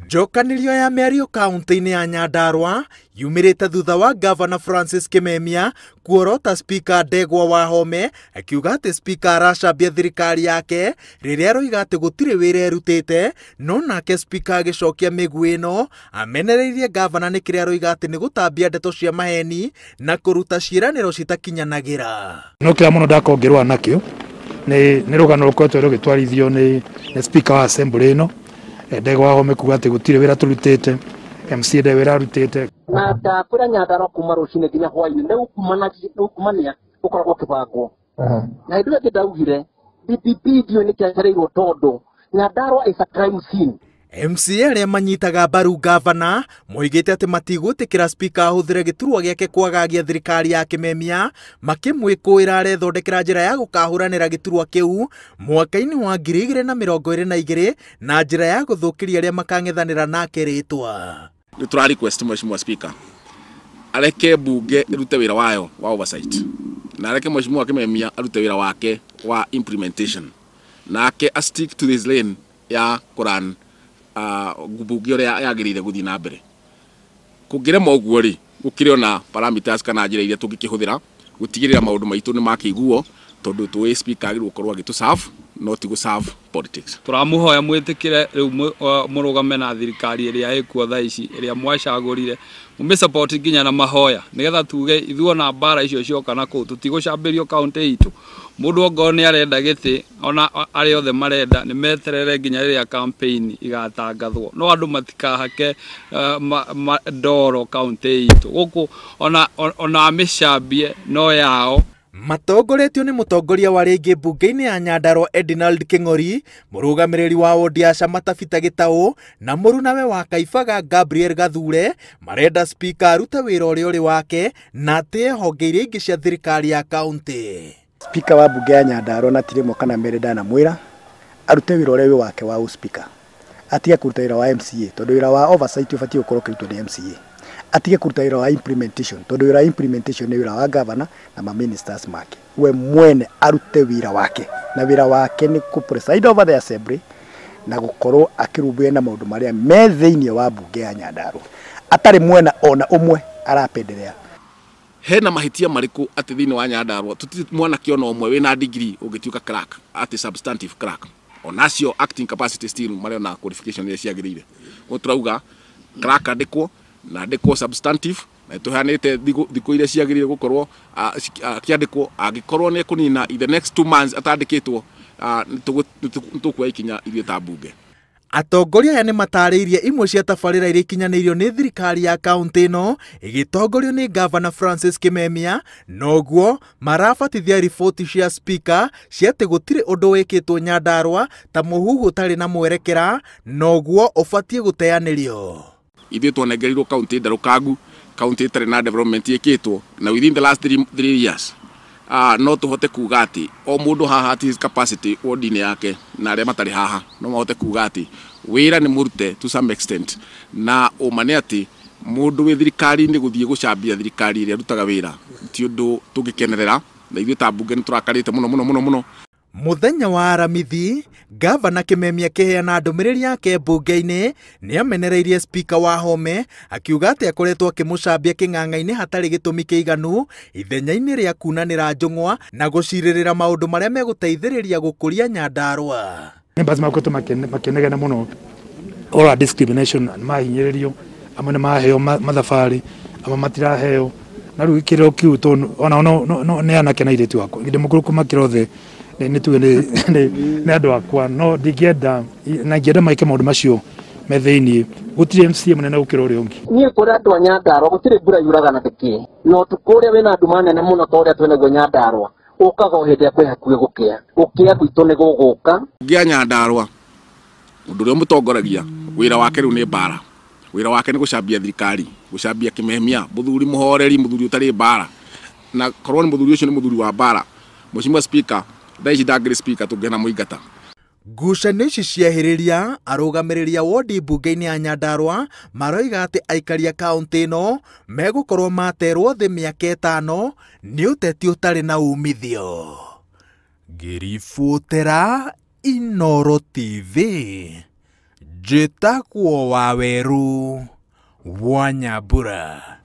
Njokanĩrio ya mĩario kaunti-inĩ ya Nyandarua yumĩrĩte thutha wa Gavana Francis Kimemia kuorota Speaker Ndegwa Wahome akiuga atĩ Speaker aracambia thirikari yake rĩrĩa aroiga atĩ gũtirĩ wĩra erutĩte, no nake Speaker agĩcokia mĩguĩ ĩno amenereirie Gavana nĩ kĩrĩa aroiga atĩ nĩ gũtambia ndeto cia maheni na kũruta ciĩranĩro citakinyanagĩra. No kĩrĩa mũno ndakorwo ngĩrũa nakĩo nĩ rũgano rũkoretwo rũgĩtwarithio nĩ Speaker wa Assembly ĩno Ndegwa Wahome kuga atĩ gũtirĩ wĩra tũrutĩte, MCA ndarĩ wĩra arutĩte. Na ndakwĩra Nyandarua kuma rũcinĩ nginya hwainĩ nĩ ukumania ũkoragwo ũkĩbangwo. Na hĩndĩ ĩyo ĩngĩ ndaugire DPP ndiũĩ nĩkĩ acereirwo tondũ Nyandarua is a crime scene. MCA arĩa manyitaga mbaru gavana moigĩte atĩ matigwĩtĩkĩra Speaker ahũthĩre gĩturwa gĩake kwagagia thirikari ya Kimemia, makĩmwĩkũĩra arethondekera njĩra ya gũkahũranĩra gĩturwa kĩu mwaka-inĩ wa 2022 na njĩra ya gũthũkĩria arĩa makang'ethanĩra nake rĩtwa. Nĩ tũra request Mheshimiwa Speaker areke bunge ĩrute wĩra wayo wa oversight na areke Mheshimiwa Kimemia arute wĩra wake wa implementation, nake a stick to this lane ya kũrun bunge ũrĩa yagĩrĩire gũthiĩ na mbere. Kũngĩrema ũguo rĩ, gũkĩrĩ ona parameters kana njĩra iria tũngĩkĩhũthĩra gũtigĩrĩra maũndũ maitũ nĩ makĩiguo, tondũ tũĩ Speaker agĩrĩirwo gũkorwo agĩtũ serve no ti gũ serve politics. Tũramũhoya mwĩtĩkĩre rĩu mũrũgame na thirikari ĩrĩa ĩkuo thaa ici ĩrĩa mwacagũrire, mũmĩ nginya na mahoya nĩgetha tuge ithuĩ ona mbara icio cioka na kũu tũtigũcambĩrio kaũntĩ itũ. Mũndũ ongorwo nĩ arenda gĩtĩ ona arĩa othe marenda nĩ meterere nginya rĩrĩa campaign igatangathwo, no andũ matikahake ndoro kaũntĩ itũ gũkũ ona amĩcambie no yao. Matongoretio nĩ mũtongoria wa rĩngĩ mbunge-inĩ ya Nyandarua Edinald King'ori, mũrũgamĩrĩri wa wodi ya Shamata Peter Gĩtaũ na mũrunawe wa Kaibaga Gabriel Gathure, marenda Speaker arute wĩra ũrĩa ũrĩ wake na atĩe honge iria ingĩ cia thirikari ya kaũntĩ. Speaker wa mbunge ya Nyandarua na ti rĩmwe kana merĩ ndanamwĩra arute wĩra ũrĩa wĩ wake wa ũspika, atige kũruta wĩra wa MCA tondũ wĩra wa oversight ũbatiĩ gũkorwo ũkĩrutwo nĩ MCA, atige kũruta wĩra wa implementation tondũ wĩra wa implementation nĩ wĩra wa governor na ma ministers make. We mwene arute wĩra wake, na wĩra wake nĩ kũ preside over the assembly na gũkorwo akĩrũmbũiya na maũndũ marĩa me thĩinĩ wa mbunge ya Nyandarua, atarĩ mwena ona ũmwe arapenderea. Hena mahĩtia marĩkũ atĩ thĩinĩ wa Nyandarua tũtirĩ mwanake ona ũmwe wĩna degree ũngĩtuĩka clerk, atĩ substantive clerk, onacio acting capacity still marĩ ona qualification iria ciagĩrĩire. Ũguo tũrauga clerk andĩkwo na andĩkwo substantive, na tũheanĩte thikũ iria ciagĩrĩire gũkorwo akĩandĩkwo. Angĩkorwo nĩ ekũnina in the next 2 months atandĩkĩtwo, nĩ tũkuoya ikinya ithuĩ ta mbunge. Atongoria aya nĩ matarĩirie imwe cia tabarĩra iria ikinyanĩirio nĩ thirikari ya kaũntĩ ĩno ĩgĩtongorio nĩ Gavana Francis Kimemia, noguo marabatithia riboti cia Speaker cia atĩ gũtirĩ ũndũ wĩkĩtwo Nyandarua ta mũhuhu ũtarĩ na mwerekera, noguo ũbatiĩ gũteanĩrio. Ithuĩ twanengerirwo kaũntĩ ndarũkangu, kaũntĩ ĩtarĩ na development ĩkĩtwo, na within the last three years no tũhote kuga atĩ o mũndũ haha at his capacity ward-inĩ yake na arĩa matarĩ haha no mahote kuga atĩ wĩra nĩ mũrute to some extent, na ũma nĩ atĩ mũndũ wĩ thirikari-inĩ gũthiĩ gũcambia thirikari ĩrĩa ĩrutaga wĩra ti ũndũ tũngĩkenerera, na ithuĩ ta mbunge nĩ tũrakarĩte mũno mũno mũno mũno. Mũthenya wa Aramithi, Gavana Kimemia akĩheana ndũmĩrĩri yake mbunge-inĩ nĩ amenereirie Speaker Wahome akiuga atĩ akoretwo akĩmũcambia kĩng'ang'a-inĩ hatarĩ gĩtũmi kĩiganu ithenya-inĩ rĩa kunanĩra njũng'wa na gũcirĩrĩra maũndũ marĩa megũteithĩrĩria gũkũria Nyandarua. Members makoretwo makĩnegena mũno ũhoro wa discrimination, nĩ mahinyĩrĩrio, amwe nĩ maheo mathabarĩ, amwe matiraheo, na rĩu kĩrĩro kĩu tondũ ona no nĩ anake na airĩtu akwa, ndĩ mũkũrũ kũmakĩra othe nĩ tuge nĩ andũ akwa, no ndingĩenda na ingĩenda maike maũndũ macio me thĩiniĩ. Gũtirĩ MCA mũnene gũkĩra ũrĩa ũngĩ. Niĩ kũrĩ andũ a Nyandarua gũtirĩ mbura yuraga na ndĩkĩe, na ũtukũ ũrĩa wĩna nduma nene mũno ta ũrĩa twĩnaguo Nyandarua ũkaga o hĩndĩ ĩrĩa kwĩ hakuhĩ gũkĩa. Gũkĩa gwitũ nĩ gũgũka. Ngĩa Nyandarua mũndũ ũrĩa ũmũtongoragia wĩra wake rĩu nĩ mbara, wĩra wake nĩ gũcambia thirikari, gũcambia Kimemia, mũthuri mũhoreri, mũthuri ũtarĩ mbara, na korwo nĩ mũthuri ũcio nĩ mũthuri wa mbara. Mheshimiwa Speaker thaa ici ndangĩrĩ Speaker tũngĩona mũingata. Ngucanio ici ciehĩrĩria arũgamĩrĩri a wodi mbunge-inĩ ya Nyandarua maroiga atĩ aikari a kaũntĩ ĩno megũkorwo materwo thĩ mĩaka 5 nĩ ũteti ũtarĩ na umithio. Ngĩribotera Inooro TV. Njĩtagwo Waweru wa Nyambura.